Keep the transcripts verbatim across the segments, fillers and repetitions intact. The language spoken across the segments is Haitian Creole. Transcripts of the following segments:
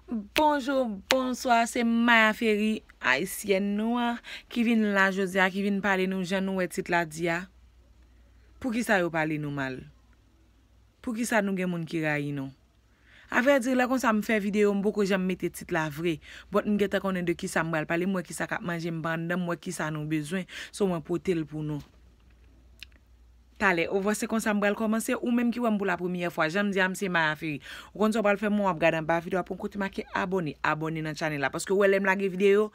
Bonjou, bonswa, se Maya Ferry, ayisyèn nou an, ki vin la jodi a, ki vin pale nou jan nou wè tit la di a. Poukisa yo pale nou mal? Poukisa nou gen moun ki rayi nou? Avrèdi, lè konsa m fè videyo, m poko janm mete tit la vre. But m gentan konnen de kisa m pral pale, m wè kisa k ap manje m pa anndan, m wè kisa nou bezwen, so mwen pote l pou nou. Talè, ou vwè se konsa m pral kòmanse, ou menm ki wè m pou la premyè fwa, jan m di a, m se Maya Ferry. Ou konn sa w pral fè, mwen w ap gade anba videyo a, pran kote make abòne, abòne nan chanèl la, paske ou wè lè m lage videyo,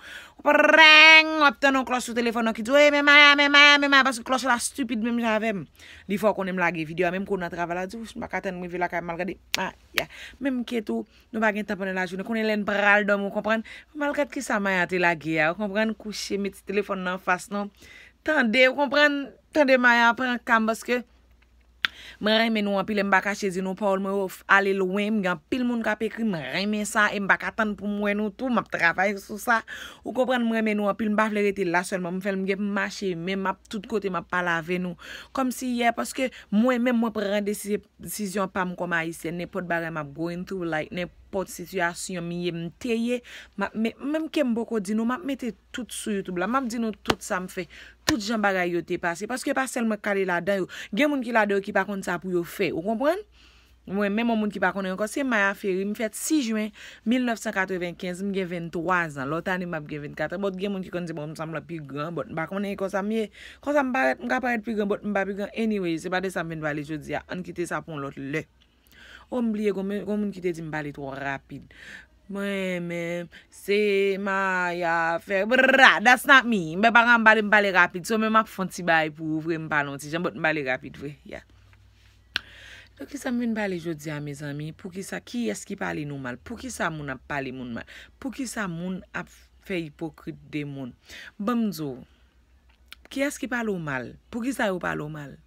preng, w ap tann yon klòch sou telefòn nan ki di w, "Ey, men Maya, men Maya, men Maya," paske klòch la stupid menm jan avè m. Li fè w konnen m lage videyo a, menm kou nan travay la, di, "Wouch, m pa ka tann m rive lakay m al gade." Ah, yeah. Menm ke tou, nou pa gen tan pandan lajounen. Konnen lè n pral dòmi, ou konprann? M al gad kisa Maya te lage a, ou konprann? Kouche, met ti telefòn nan anfas nou. Tande, ou konprann? Tande Maya, pran ka m, paske mwen renmen nou anpil, e m pa kache di nou pawòl mwen yo f-, ale lwen, m gen anpil moun k ap ekri, m renmen sa, e m pa ka tann pou m wè nou tou, m ap travay sou sa. Ou konprann, m renmen nou anpil, m pa vle rete la sèlman, m fè l, m gen pou m mache, men m ap tout kote, m ap pale avè nou. Kòmsi yè, paske mwen menm, mwen pran desi-, desizyon pa m kòm ayisyèn, nenpòt bagay m ap going through, like, nenpòt sitiyasyon m ye, m te ye, m ap me-, menm ke m poko di nou, m ap mete tout sou YouTube la, m ap di nou tout sa m fè, tout jan bagay yo te pase, paske pa sèl mwen k ale ladan yo, gen moun ki ladan yo ki pa konn sa pou yo fè, ou konprann? Mwen menm, yon moun ki pa konnen ankò, se Maya Ferry, m fèt sis jen mil nèf san katrevenkenz, m gen venntwa zan, lòt ane m ap gen vennkat an, but gen moun ki konn di, "Bon, m sanble pi gran," but m pa konnen konsa m ye, konsa m parèt, m ka parèt pi gran, but m pa pi gran, anyway, se pa de sa m vin pale jodi a, ann kite sa pou yon lòt lè. O, m bliye, gon men-, gon moun ki te di m pale twò rapid. Mwen menm, se Maya Ferry, bra, that's not me. Mwen pa ka m pale, m pale rapid. So, men m ap fè yon ti bagay pou ou vre, m pale yon ti jan, but m pale rapid vre, yeah. Donk, kisa m vin pale jodi a, mezanmi? Poukisa, kiyès ki pale nou mal? Poukisa moun ap pale moun mal? Poukisa moun ap fè ipokrit de moun? Ban m di w, kiyès ki pale w mal? Poukisa yo pale w mal?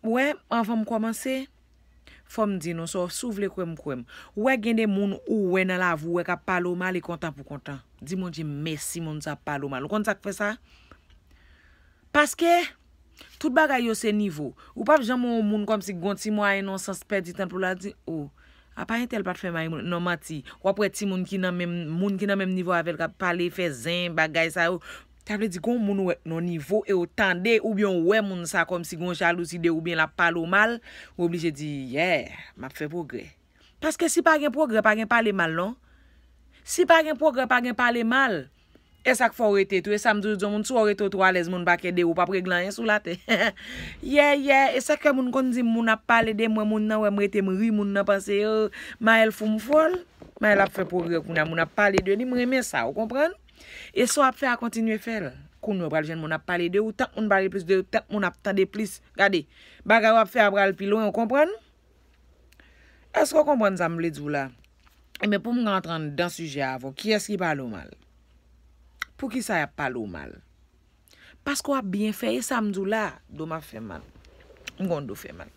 Wè, anvan m kòmanse, fò m di nou sa, si w vle kwè m, kwè m. Wè, gen de moun ou wè nan lavi w, wè k ap pale w mal, e kontan pou kontan. Di Bondye mèsi, moun sa ap pale w mal. Ou konn sa k fè sa? Paske tout bagay yo se nivo. Ou p ap janm wè yon moun kòmsi gon ti mwayen nan sans pèdi tan pou l al di, "O, apa entèl pa t fè mari moun nan manti." W ap wè timoun ki nan menm, moun ki nan menm nivo avè l k ap pale, fè zen, bagay sa yo. Sa vle di gon moun ou wè k nan nivo e w tande oubyen w wè moun sa kòmsi gon jalouzi de ou oubyen l ap pale w mal, ou oblije di, "Yeah, m ap fè pwogrè." Paske si pa gen pwogrè, pa gen pale mal, non. Si pa gen pwogrè, pa gen pale mal. E sa k fè w rete tou. E sa m di w, di yon moun, si w rete w twò alèz, moun pa k ede w, ou p ap regle anyen sou latè. Yeah, yeah. E sa k fè moun konn di m, moun ap pale de mwen, moun nan wè m rete, m ri, moun nan panse, "O, Maël fou m fòl." Maël ap fè pwogrè kounye a, moun ap pale de li, m renmen sa, ou konprann? E sa w ap fè a, kontinye fè l. Kounye a w pral jwenn moun ap pale de ou, tank moun pale plis de ou, tank moun ap tande plis. Gade, bagay w ap fè a pral pi lwen, ou konprann? Èske w konprann sa m vle di w la? Ebyen, pou m rantre anndan sijè a avè w, kiyès ki pale w mal? Poukisa y ap pale w mal? Paske w ap byen fè, e sa m di w la, do m ap fè mal. M gon do fè mal.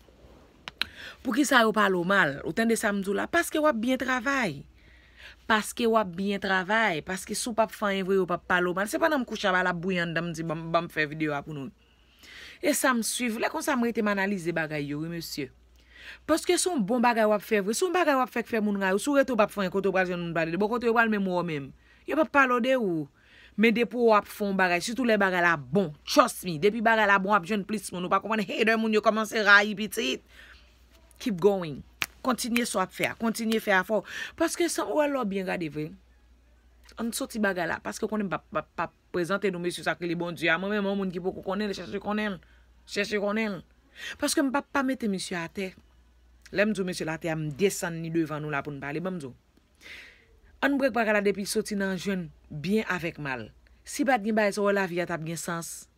Poukisa yo pale w mal? Ou tande sa m di w la? Paske w ap byen travay. Paske w ap byen travay. Paske si w p ap fè anyen vre, yo p ap pale w mal. Se pandan m kouche a, bagay la ap bouyi anndan m, m di, "Ban m, ban m fè videyo a pou nou." E sa m swiv. Lè konsa, m rete, m analize bagay yo, wi, mesye. Paske se yon bon bagay w ap fè vre. Se yon bagay w ap fè k fè moun rayi w. Si w rete, w p ap fè anyen, kote w pral jwenn moun pale de? Bò kote yo pral menm wè w menm. Yo p ap pale w de ou. Men depi w ap fè yon bagay, sitou lè bagay la bon, trust me, depi bagay la bon, w ap jwenn plis moun. Ou pa konprann, hater moun yo kòmanse rayi pitit. Keep going. Kontinye sa w ap fè a. Kontinye fè afè w. Paske san ou wè lè w byen gade vre. Ann soti bagay la. Paske w konnen m p ap, p ap, p ap prezante nou mesye sa k rele Bondye a. Mwen menm, yon moun ki poko konnen l, chèche konnen l. Chèche konnen l. Paske m p ap pa mete misye atè. Lè m di w mesye l atè a, m desann li devan nou la pou n pale. Ban m di w. Ann brek bagay la depi l soti nan jwenn byen avèk mal. Si pa t gen bagay sa, w wè lavi a t ap gen sans.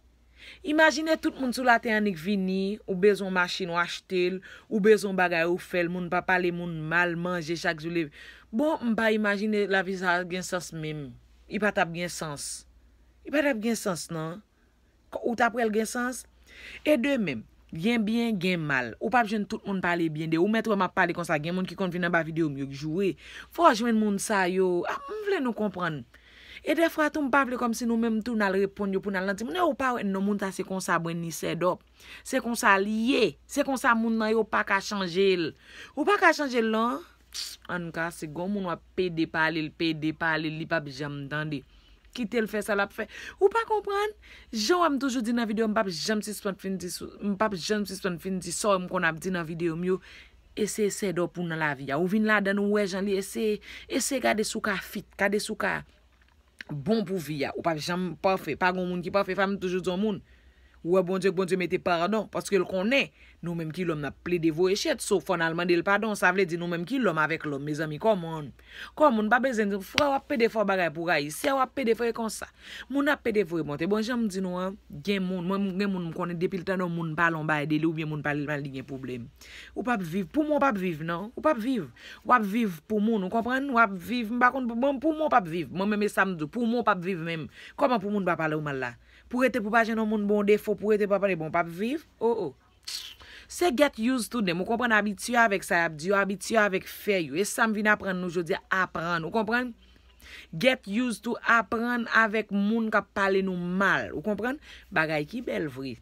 Imajine tout moun sou latè annik vini, ou bezwen yon machin, ou achte l, ou bezwen yon bagay, ou fè l, moun pa pale moun mal, manje chak jou leve. Bon, m pa imajine lavi sa a gen sans menm. Li pa t ap gen sans. Li pa t ap gen sans, non. Ou t ap wè l gen sans? E de menm, gen byen, gen mal. Ou p ap jwenn tout moun pale byen de ou. Ou mèt wè m ap pale konsa, gen moun ki konn vin anba videyo m yo k joure. Fò w jwenn moun sa yo. Ah, m vle nou konprann. E dèfwa tou, m pa vle kòmsi nou menm tou n al reponn yo pou n al nan timoun yo. Ou pa wè non, moun sa se konsa, brenn li sèdòp. Se konsa l ye. Se konsa moun nan yo pa ka chanje l. Ou pa ka chanje l non. Ann kase, gon moun w ap pede pale l, pede pale l, li p ap janm tande. Kite l fè sa l ap fè. Ou pa konprann? Jan w wè m toujou di nan videyo, m p ap janm sispann fin di sou, m p ap janm sispann fin di sa w wè m konn ap di nan videyo m yo. Eseye sèdòp ou nan lavi a. Ou vin ladan l, ou wè jan li, eseye, eseye gade si w ka fit, gade si w ka bon pou vi a. Ou p ap janm pafè. Pa gon moun ki pafè, fam toujou di yon moun. Ou wè Bondye, Bondye mete padon, paske l konnen nou menm ki lòm n ap plede voye chet. So, fò n al mande l padon. Sa vle di nou menm ki lòm avèk lòm, mezanmi, kòman? Kòman? Pa bezwen di, frè w ap pede fè w bagay pou rayi, sè w ap pede fè w konsa. Moun ap pede voye monte. Bon, jan m di nou an, gen moun, mwen, gen moun m konnen depi l tande yon moun pale yon bagay de li oubyen moun pale l mal, li gen pwoblèm. Ou p ap viv. Pou mwen, w p ap viv, non. Ou p ap viv. W ap viv pou moun, ou konprann? W ap viv, m pa konn, bon, pou mwen, w p ap viv. Mwen menm, e sa m di w, pou mwen, w p ap viv menm. Kòman pou moun pa pale w mal la? Pou rete, pou pa jwenn yon moun bon defo, pou rete pa pale, bon, w p ap viv? Oh, oh. Se get used to them. Ou konprann, abitye avèk sa y ap di yo, abitye avèk fè yo. E sa m vin aprann nou jodi a, aprann. Ou konprann? Get used to aprann avèk moun k ap pale nou mal. Ou konprann? Bagay ki bèl vre.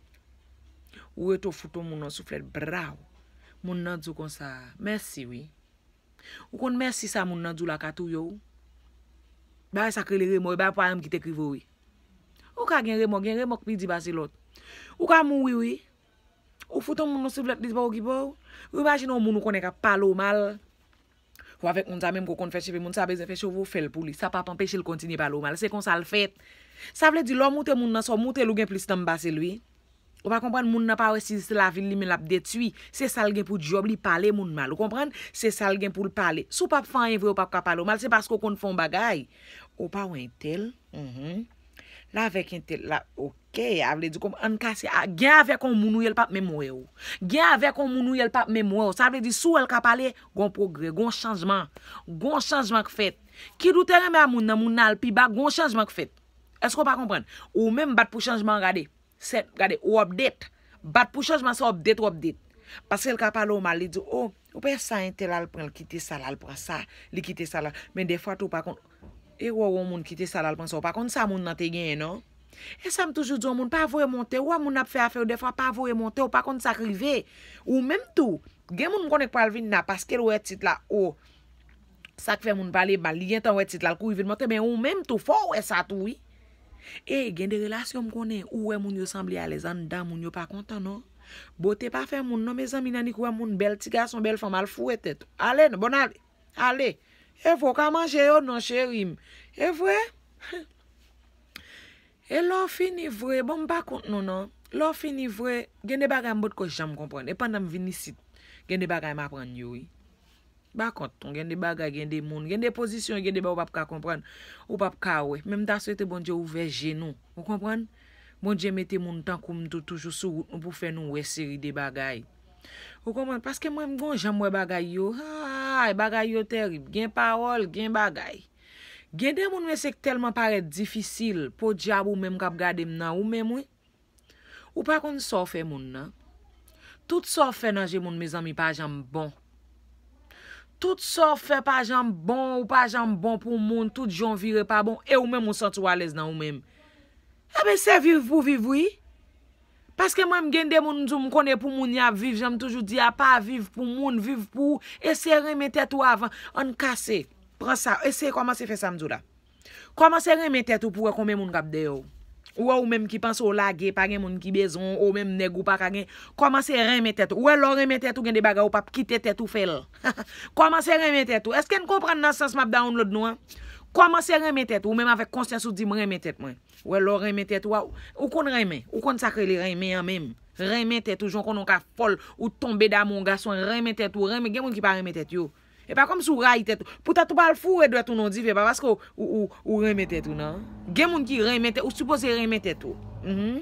Ou rete w fout yon moun yon souflèt, braw. Moun nan di w konsa, mèsi wi. Ou konn mèsi sa moun nan di w la ka touye w? Bagay sa k rele remò, e bagay pa menm ki te k rive w wi. Ou ka gen remò, gen remò k pi di pase lòt. Ou ka mouri wi. Ou fout yon moun yon souflèt, li pa okipe w. Ou imajine yon moun ou konnen k ap pale w mal. Ou avèk moun sa menm ke w konn fè cheve, moun sa bezwen fè cheve, w fè l pou li. Sa p ap anpeche l kontinye pale w mal. Se konsa l fèt. Sa vle di, lè w moute moun nan, sa w moute l, ou gen plis nanm pase l wi. Ou pa konprann, moun nan pa wè si se lavi l li menm l ap detwi. Se sa l gen pou djòb li, pale moun mal. Ou konprann? Se sa l gen pou l pale. Si w p ap fè anyen vre, yo p ap ka pale w mal. Se paske w konn fè yon bagay. Ou pa wè entèl? Mhm. La avèk entèl la, oke. A vle di kòm ann kase, a, gen avèk yon moun ou ye, l p ap menm wè w. Gen avèk yon moun ou ye, l p ap menm wè w. Sa vle di, si w wè l ka pale, gon pwogrè, gon chanjman. Gon chanjman k fèt. Kit ou te renmen a moun nan, moun nan al pi ba, gon chanjman k fèt. Èske w pa konprann? Ou menm bat pou chanjman an, gade. Sèt, gade, ou update. Bat pou chanjman sa, update, ou update. Paske l ka pale w mal, li di, o, ou pa sa entèl al pran, l kite sa l al pran sa, li kite sa la. Men dèfwa tou, ou pa konn, e wè w yon moun kite sa l al pran sa, ou pa konn sa moun nan te genyen, non. E sa m toujou di yon moun, pa voye monte, ou wè moun ap fè afè yo, dèfwa pa voye monte, ou pa konn sa k rive. Ou menm tou, gen moun m konnen k pral vin la, paske l wè tit la, o, sa k fè moun pale mal, li gentan wè tit la, l kouri vin monte, men ou menm tou, fò w wè sa tou, wi. E gen de relasyon m konnen, ou wè moun yo sanble alèz anndan, moun yo pa kontan, non. Bote pa fè moun, non, mezanmi, nan nik wè moun, bèl ti gason, bèl fanm, al foure tèt ou. Ale, non, bon, ale, ale. E vre, w ka manje yo, non, cheri m. E vre? E lè w fini vre, bon, m pa kont nou, non. Lè w fini vre, gen de bagay m potko janm konprann. E pandan m vin isit, gen de bagay m aprann yo, wi. Pa kont non, gen de bagay, gen de moun, gen de pozisyon, gen de bagay ou p ap ka konprann, ou p ap ka wè. Men m ta swete Bondye ouvè je nou, ou konprann? Bondye mete moun tankou m tou toujou sou wout nou pou fè nou wè seri de bagay. Ou konprann? Paske mwen, m gon jan m wè bagay yo. Ay, bagay yo tèrib. Gen pawòl, gen bagay. Gen de moun, mesye, k tèlman parèt difisil, podyab ou menm k ap gade m nan, ou menm, wi. Ou pa konn sa w fè moun nan. Tout sa w fè nan je moun, mezanmi, pa janm bon. Tout sa w fè pa janm bon, ou pa janm bon pou moun, tout jan w vire pa bon, e ou menm ou santi w alèz nan ou menm. Enben, se viv pou viv, wi. Paske mwen, m gen de moun, m di w, m konnen pou moun y ap viv, jan m toujou di a, pa viv pou moun, viv pou ou, eseye renmen tèt ou avan. Ann kase, pran sa, eseye kòmanse fè sa m di w la. Kòmanse renmen tèt ou pou wè konbyen moun k ap dèyè w. Ou wè ou menm ki panse w lage, pa gen moun ki bezwen w, ou menm nèg ou pa ka gen. Kòmanse renmen tèt ou. Ou wè lè w renmen tèt ou, gen de bagay ou p ap kite tèt ou fè l. Kòmanse renmen tèt ou. Èske n konprann nan sans m ap download nou an? Kòmanse renmen tèt ou. Ou menm avèk konsyans ou di m renmen tèt mwen. Ou wè lè w renmen tèt ou a, ou konn renmen. Ou konn sa k rele renmen an menm. Renmen tèt ou, jan w konnen w ka fòl, ou tonbe damou yon gason, renmen tèt ou, renmen, gen moun ki pa renmen tèt yo. E pa kòmsi w rayi tèt ou. Poutèt ou pral foure dwèt ou nan diven, pa paske w, ou, ou, ou renmen tèt ou, non. Gen moun ki renmen tèt, ou sipoze renmen tèt ou. Mhm.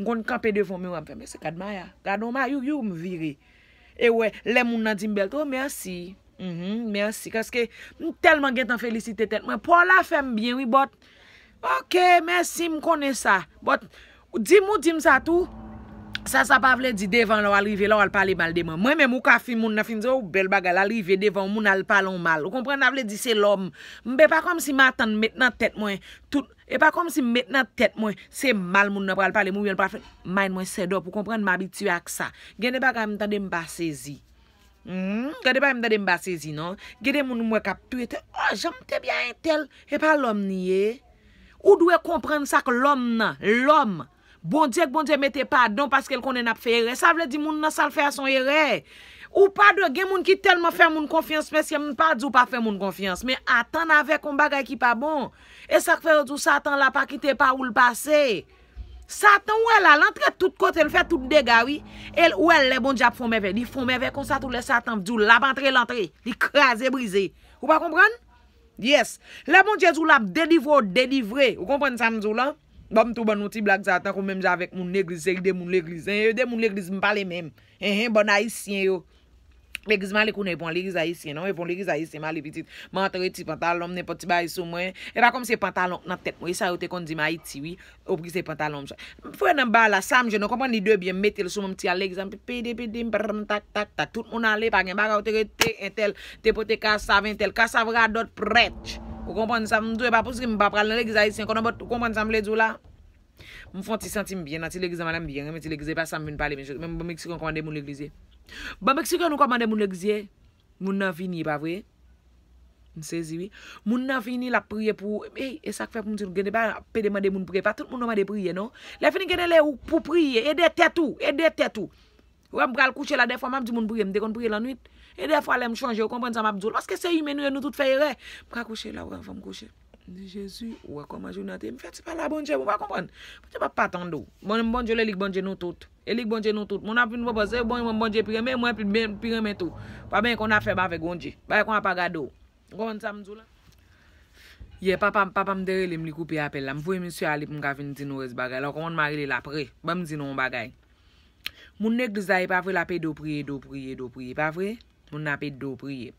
M konn kanpe devan miwa, m fè, men se gad Maya. Gad yon mayouyou, m vire. E wè, lè moun nan di m bèl, tou, mèsi. Mhm, mèsi. Paske m tèlman gentan felisite tèt mwen. Paw la fè m byen, wi, but, ok, mèsi, m konnen sa. But, di m ou di m sa tou, sa, sa pa vle di devan lè w al rive la, w al pale mal de mwen. Mwen menm, ou ka fin moun nan fin di, o, bèl bagay, l al rive devan yon moun, al pale w mal. Ou konprann? Sa vle di se lòm. M, e pa kòmsi m atann met nan tèt mwen tout. E pa kòmsi m met nan tèt mwen se mal moun nan pral pale m oubyen l pral fè. Mind mwen sèdòp, ou konprann? M abitye ak sa. Gen de bagay m tande, m pa sezi. Hmm, gade pa m tande m pa sezi non. Gen de moun m wè k ap touye tèt. Oh, jan m te byen entèl. E pa lòm li ye. Ou dwe konprann sa k lòm nan. Lòm. Bondye k Bondye mete padon paske l konnen n ap fè erè. Sa vle di moun nan sa l fè a se yon erè. Ou pa dwe gen moun ki tèlman fè moun konfyans, mesye, m pa di w pa fè moun konfyans, men atann avèk yon bagay ki pa bon. E sa k fè yo di w Satan la pa kite pa ou l pase. Satan, ou wè la, l antre tout kote, l fè tout dega, wi. E l, ou wè, lè Bondye ap fè yon mèvèy, li fè yon mèvèy konsa tou lè Satan di w l ap antre, l antre. Li kraze, brize. Ou pa konprann? Yes. Lè Bondye di w l ap delivre w, delivre. Ou konprann sa m di w la? Ban m tou ban nou ti blag sa, tankou menm jan avèk moun legliz, seri de moun legliz. Enhen, de moun legliz, m pale menm. Enhen, bann ayisyen yo. Legliz m ale kounye a, e pon legliz ayisyen, non, e pon legliz ayisyen m ale pitit. M antre ti pantalon m, nenpòt ti bagay sou mwen. E pa kòmsi se pantalon k nan tèt mwen, e sa yo te konn di m Ayiti, wi. Ou prize pantalon m. M fre nan ba la, sa m jwenn, ou konprann li de byen, m mete l sou mwen, m ti al legliz, m pede, pede, m pran tak, tak, tak. Tout moun ale, pa gen bagay, ou te rete, entèl, te pote kasav, entèl, kasav radòt prèt. Ou konprann sa m di w, e pa pou si m pa pral nan legliz ayisyen, konnen, ou konprann sa m vle di w la? M fè yon ti santi m byen nan ti legliz la, m byen renmen ti legliz, e pa sa m vin pale, men, men bon Meksiken kòmande moun legliz ye. Bon Meksiken nou kòmande moun legliz ye. Moun nan vini, pa vre? M sezi, wi. Moun nan vini, l ap priye pou ou. Ey, e sa k fè pou m di nou, gen de bagay, pede mande moun priye. Pa tout moun nou mande priye, non. Lè fini, gen de lè ou pou priye, ede tèt ou, ede tèt ou. Ou wè, m pral kouche la, dèfwa m ap di moun priye, m te konn priye lannwit. E dèfwa lè m chonje, ou konprann sa m ap di w. Paske se imen nou ye, nou tout fè erè. M ka kouche la, ou wè, anvan m kouche. M di, Jezi, ou wè kòman jounen an te ye. M fè ti pale a Bondye, ou pa konprann. Bondye p ap pa tande w. Bon, Bondye, lè li k Bondye nou tout. E li k Bondye nou tout. Moun ap vin pwopoze, bon, mwen Bondye pi renmen, mwen pi, ben, pi renmen tou. Pa ben konn afè m avèk Bondye. Bagay konn ap agade w. Ou konprann sa m di w la? Yè, papa, papa m te rele m, li koupe apèl la. M voye misye ale pou m ka vin di nou rès bagay la. Ou konprann m a rele l apre. Ban m di nou yon bagay. Moun legliz la, e pa vre, l ap ede w priye, ede w priye, ede w priye, pa vre? Moun nan ap ede w priye.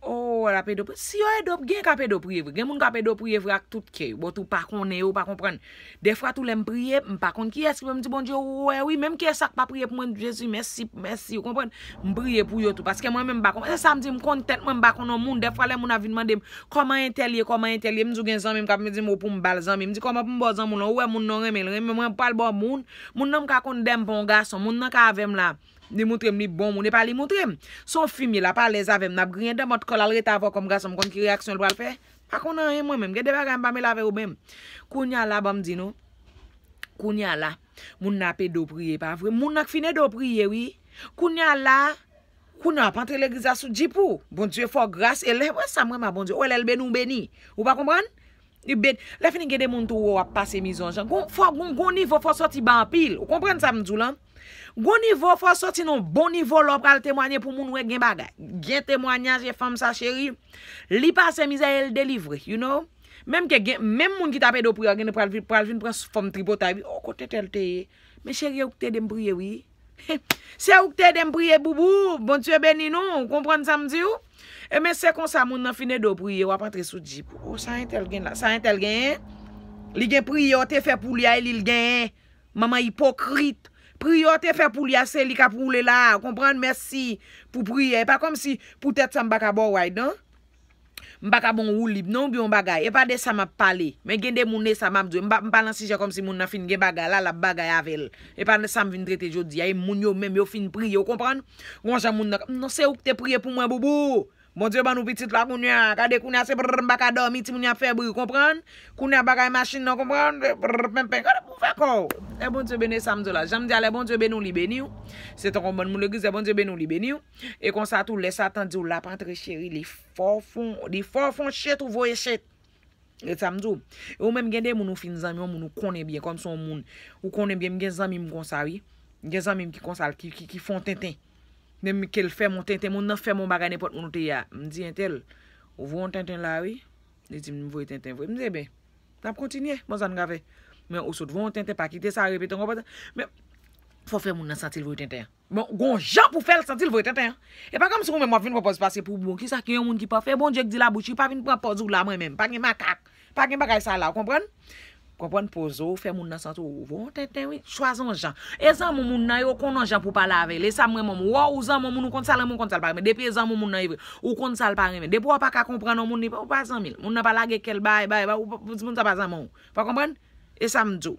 Oh, l ap ede w priye. Si yo ede w, gen k ap ede w priye vre. Gen moun k ap ede w priye vre ak tout kè yo. Bon, tou pa konnen yo, pa konprann. Dèfwa tou lè m priye, m pa konn kiyès ki pou m di Bondye, ou wè wi, menm kiyès sa k pa priye pou mwen, Jezi, mèsi, mèsi, ou konprann? M priye pou yo tou, paske mwen menm m pa konn, se sa m di, m konn tèt mwen, m pa konn yon moun, dèfwa lè moun ap vin mande m, kòman entèl ye, kòman entèl ye, m di w gen zanmi m k ap di m, ou pou m ba l zanmi, m di kòman pou m ba w zanmi w lan, ou wè moun nan w renmen, l renmen mwen, m pral ba w moun, moun nan m ka konn dè m pa yon gason, moun nan ka avè m la, li moutre m li bon moun, e pa li moutre m. Se yon fi m ye, l ap alèz avè m, n ap griyen dan mòt kò l, al rete avè w kòm gason, m konn ki reyaksyon l pral fè? Pa konn anyen mwen menm, gen de bagay m pa mele avè yo menm. Kounye a la, ban m di nou, kounye a la, moun nan ap ede w priye, pa vre? Moun nan k fin ede w priye, wi. Kounye a la, kounye a w ap antre legliz la sou djip ou. Bondye fè w gras, e lè, wè sa m renmen a Bondye, wè lè l beni w, beni. Ou pa konprann? Li ben-, lè fini gen de moun tou wè w ap pase mizè yon jan. Gon, fò, gon, gon nivo, fò sòti ba anpil. Ou konprann sa m di w lan? Gon nivo, fò sòti nan yon bon nivo lè w pral temwanye pou moun wè gen bagay. Gen temwanyaj e fanm sa cheri. Li pase mizè e l delivre, you know? Menm ke gen, menm moun ki t ap ede w priye a, gen pral vin, pral vin pran fòm tripotay, wi. Oh, kote tèl te ye? Men cheri, e ou k te ede m priye, wi. Se ou k te ede m priye, boubou. Bondye beni nou. Ou konprann sa m di w? E men se konsa moun nan fin ede w priye, w ap antre sou djip. Oh, sa entèl gen la. Sa entèl genyen? Li gen priyè w te fè pou li a, e li l genyen. Manman ipokrit. Priyè w te fè pou li a, se li k ap woule la. Ou konprann? Mèsi pou priyè. E pa kòmsi poutèt sa m pa ka ba w ride, non. M pa ka ba w woulib, non, oubyen yon bagay. E pa de sa m ap pale. Men gen de moun, e sa m ap di w. M pa, m pa nan sijè kòmsi moun nan fin gen bagay la, l ap bagay avè l. E pa sa m vin trete jodi a. E moun yo menm, yo fin priye, ou konprann? Gon jan moun nan, non, se ou k te priye pou mwen, boubou. Bondye ban nou pitit la kounye a. Gade kounye a, se brrr, m pa ka dòmi, timoun yo ap fè bri, ou konprann? Kounye a bagay machin nan, konprann? Brrr, penpen, gade pou w fè kò w. Lè Bondye beni, sa m di w la. Jan m di a, lè Bondye beni w, li beni w. Se tankou bann moun legliz, lè Bondye beni w, li beni w. E konsa tou, lè Satan di w l ap antre, cheri, li fò fon, li fò fon chet ou voye chet. E sa m di w. E ou menm gen de moun ou fin zanmi, yon moun ou konnen byen, kòmsi yon moun ou konnen byen, m gen zanmi m konsa, wi. M gen zanmi m ki konsa, ki, ki, ki fè yon tenten. Menm ke l fè m yon tenten, moun nan fè m yon bagay, nenpòt moun ou te ye a. M di entèl, ou voye yon tenten la, wi. Li di m voye tenten vre. M di, ebyen, n ap kontinye, bon, sa n ka fè. Men ou sot voye yon tenten, pa kite sa repete ankò, pa ta-, men fò fè moun nan santi l voye tenten an. Bon, gon jan pou fè l santi l voye tenten an. E pa kòmsi ou menm w ap vin pran pòz pase pou bon. Kisa ki yon moun ki pafè? Bondye k di labouch li, pa vin pran pòz ou la mwen menm. Pa gen makak. Pa gen bagay sa la, ou konprann? Konprann poze w, fè moun nan santi w voye yon tenten, wi. Chwazi yon jan. E zanmi w moun nan, yo konn yon jan pou pale avè l. E sa m renmen, w wè ou zanmi w moun, ou konn sa l renmen, ou konn sa l pa renmen. Depi e zanmi w moun nan ye vre, ou konn sa l pa renmen. Depi w pa ka konprann yon moun, li pa, ou pa zanmi l. Moun nan pa lage kè l bay, bay, bay, ou pa, moun sa pa zanmi w. Pa konprann? E sa m di w.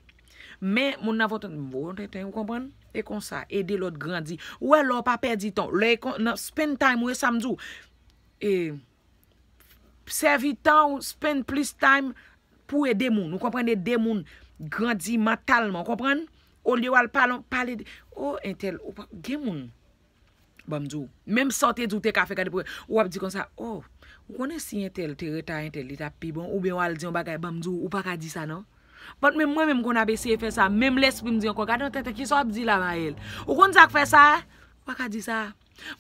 Men, moun nan voye yon tenten, ou konprann? E konsa, ede lòt grandi. Ou wè, lè w pa pèdi tan w, lè e kon, nan spend time ou, e sa m di w, e, sèvi tan w, spend plis time pou ede moun. Ou konprann? Ede moun grandi mantalman, ou konprann? Olye w al pale, pale de, o, entèl, ou pa, gen moun, ban m di w, menm sa w te di w te ka fè, gade pou w ap di konsa, o, ou konnen si entèl te rete a entèl, li t ap pi bon, oubyen w al di yon bagay, ban m di w, ou pa ka di sa non. But menm mwen menm konn ap eseye fè sa, menm lespri m di ankò, gade yon tenten, kisa w ap di la, Maëlle? Ou konn sa k fè sa? Ou pa ka di sa.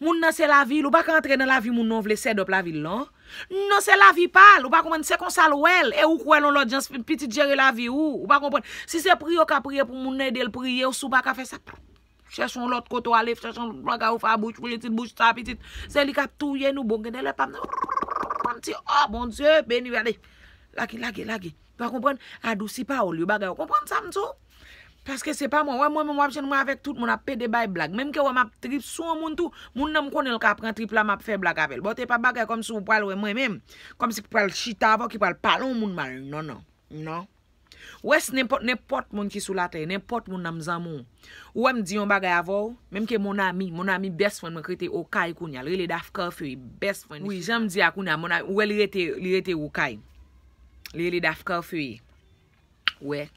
Moun nan se lavi l, ou pa ka antre nan lavi moun nan w vle sèdòp lavi l non. Non, se lavi pa l, ou pa konprann, se konsa l wè l, e ou k wè l yon lòt jan, pitit jere lavi ou, ou pa konprann. Si se priye w ka priye pou moun nan ede l priye w, si w pa ka fè sa, chèche yon lòt kote w ale, chèche yon lòt bagay ou fè a bouch, pitit bouch sa, pitit. Se li k ap touye nou, bon, gen de lè pa m, m di, o, Bondye, beni, gade. Lage, lage, lage. Ou pa konprann? Adousi pawòl yo, bagay, ou konprann sa m di w? Paske se pa mwen. Wè, mwen menm w ap jwenn mwen avèk tout moun ap pede bay blag. Menm ke wè m ap trip sou yon moun tou, moun nan m konnen l ka pran trip la, m ap fè blag avè l. Bon, te pa bagay kòmsi ou pral wè mwen menm, kòmsi ki pral chita avè w, ki pral pale yon moun mal. Non, non, non. Wè, s nenpòt, nenpòt moun ki sou latè, nenpòt moun nan m zanmi w. Ou wè m di yon bagay avè w, menm ke mon ami, mon ami best friend mwen k rete Okay kounye a, l rele Daf Kafeu, best friend. Wi, jan m di a kounye a, mon ami, ou wè li rete, li rete Okay. Li rele Daf Kafeu. Wè.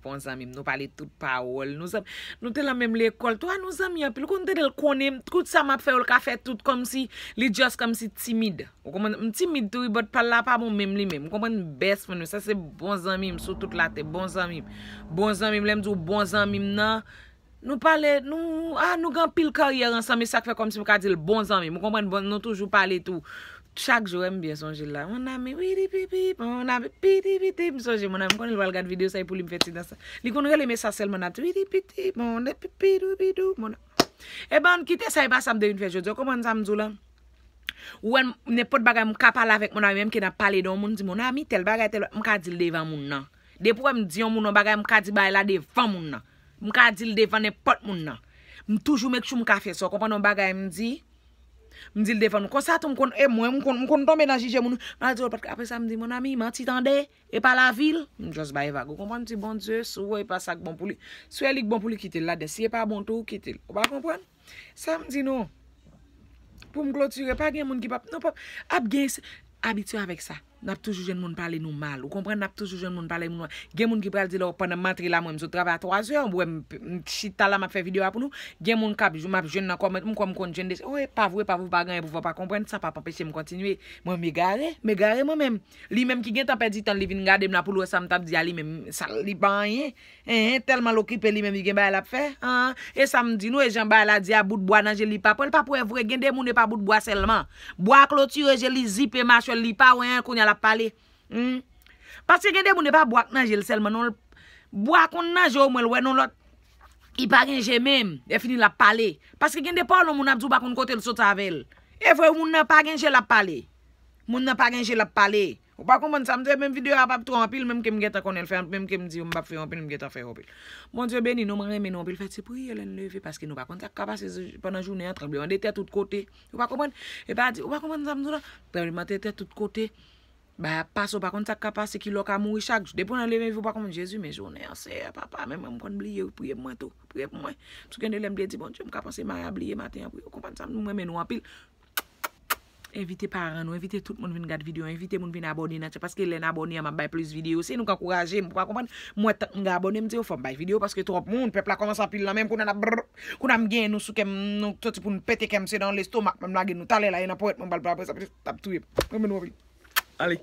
Bon zanmi m, nou pale tout pawòl. Nou zanmi, nou te lan menm lekòl tou. A, nou zanmi anpil. Ou konn tande l konnen m, tout sa m ap fè yo, l ka fè tout kòmsi, li just kòmsi timid. Ou konprann? M timid tou, wi, but pa l la pa bon menm li menm. Ou konprann? Best friend, sa se bon zanmi m sou tout latè. Bon zanmi m. Bon zanmi m, lè m di w bon zanmi m nan, nou pale, nou, a, nou gen anpil karyè ansanm, e sa k fè kòmsi m ka di l bon zanmi m. Ou konprann? Bon, nou toujou pale tou. Chak jou, m byen sonje l la. Mon ami, widi pipi, mon ami, piti piti. M sonje, mon ami, m konnen l pral gad videyo sa, e pou li m fè ti dans sa. Li konn rele m e sa sèlman n ap di, widi piti, mon ami, pipi doubidou, mon ami. E ben, kite sa, e pa sa m te vin fè jodi a. Ou konprann sa m di w la? Ou wè, nenpòt bagay, m ka pale avèk mon ami, menm ke n ap pale de yon moun, di, mon ami, tèl bagay, tèl, m ka di l devan moun nan. Depi w wè m di yon moun yon bagay, m ka di bagay la devan moun nan. M ka di l devan nenpòt moun nan. M toujou make sure m ka fè sa. Ou konprann yon bagay m di? M di l devan nou. Konsa tou, m konn, e mwen, m konn, m konn tonbe nan jije moun. M al di, apre sa, m di, mon ami, manti tande, e pa lavi l. M just bay vag. Ou konprann? M di, Bondye, si w wè e pa sa k bon pou li. Si w wè li k bon pou li, kite l ladan. Si e pa bon tou, kite l. Ou pa konprann? Sa m di nou. Pou m klotire, pa gen moun ki p ap, non, p ap, ap gen, abitye avèk sa. N ap toujou jwenn moun pale nou mal. Ou konprann? N ap toujou jwenn moun pale nou mal. Gen moun ki pral di lè w, pandan m antre la, mwen, m sot travay a twa zè, ou wè m, m chita la, m ap fè videyo a pou nou. Gen moun k ap, m ap jwenn nan kòmantè, m kwè m konn jwenn deja. O, e pa vre, pa vre, ou pa gen anyen pou fè, ou pa konprann, sa p ap anpeche m kontinye. Mwen, m egare, m egare mwen menm. Li menm ki gentan pèdi tan, li vin gade m la pou l wè sa m t ap di a li menm, sa li pa anyen. Enhen, tèlman l okipe li menm, li gen bagay l ap fè. An, e sa m di nou, e jan bagay la di a, bout bwa nan je l, li pa p wè, li pa p wè vre. Gen de moun e pa bout bwa sèlman. Bwa a klotire je l, li zipe machwè l, li pa wè anyen, kounye a l ap pale. Hmm. Paske gen de moun e pa bwa k nan je l sèlman, non, l, bwa konn nan je omwen l wè, non, lòt, li pa gen je menm. Lè fini l ap pale. Paske gen de pawòl yon moun ap di w pa konn kote l sot avè l. E vre, moun nan pa gen je l ap pale. Moun nan pa gen je l ap pale. Ou pa konprann sa m di, menm videyo a p ap twò anpil, menm ke m gentan konnen l fè, menm ke m di yo m p ap fè yo anpil, m gentan fè yo anpil. Bondye beni nou, mwen renmen nou anpil, fè ti priyè lè n leve, paske nou pa konn sa k ka pase pandan jounen an, tranblemanntè tout kote. Ou pa konprann? E pa di, ou pa konprann sa m di w la? Tranblemanntè tout kote. Bagay ap pase, ou pa konn sa k ka pase, kilè w ka mouri chak jou. Depi w nan leve, ou pa konprann, Jezi, men jounen an, Seyè, papa, men mwen, m konn bliye, wi, priye pou mwen tou. Priye pou mwen. Tou gen de lè m te di, Bondye, m ka panse Maya bliye maten an, priye. Ou konprann sa m di, mwen renmen nou anpil. Envite paran nou, envite tout moun vin gad videyo, envite moun vin abòne nan chan, paske lè n abòne an, m ap bay plis videyo. Se nou k ankouraje m, ou pa konprann? Mwen, tank m gen abòne, m di yo, fò m bay videyo, paske twòp moun, pèp la kòmanse anpil nan men m, kounye a n ap brr, kounye a m genyen nou sou kè m, nou soti pou n pete kè m, se nan lestomak, m lage nou talè la, e nan ponyèt mwen, m pral pran apre sa, pitit, t ap touye m. Mwen renmen nou anpil. Ale.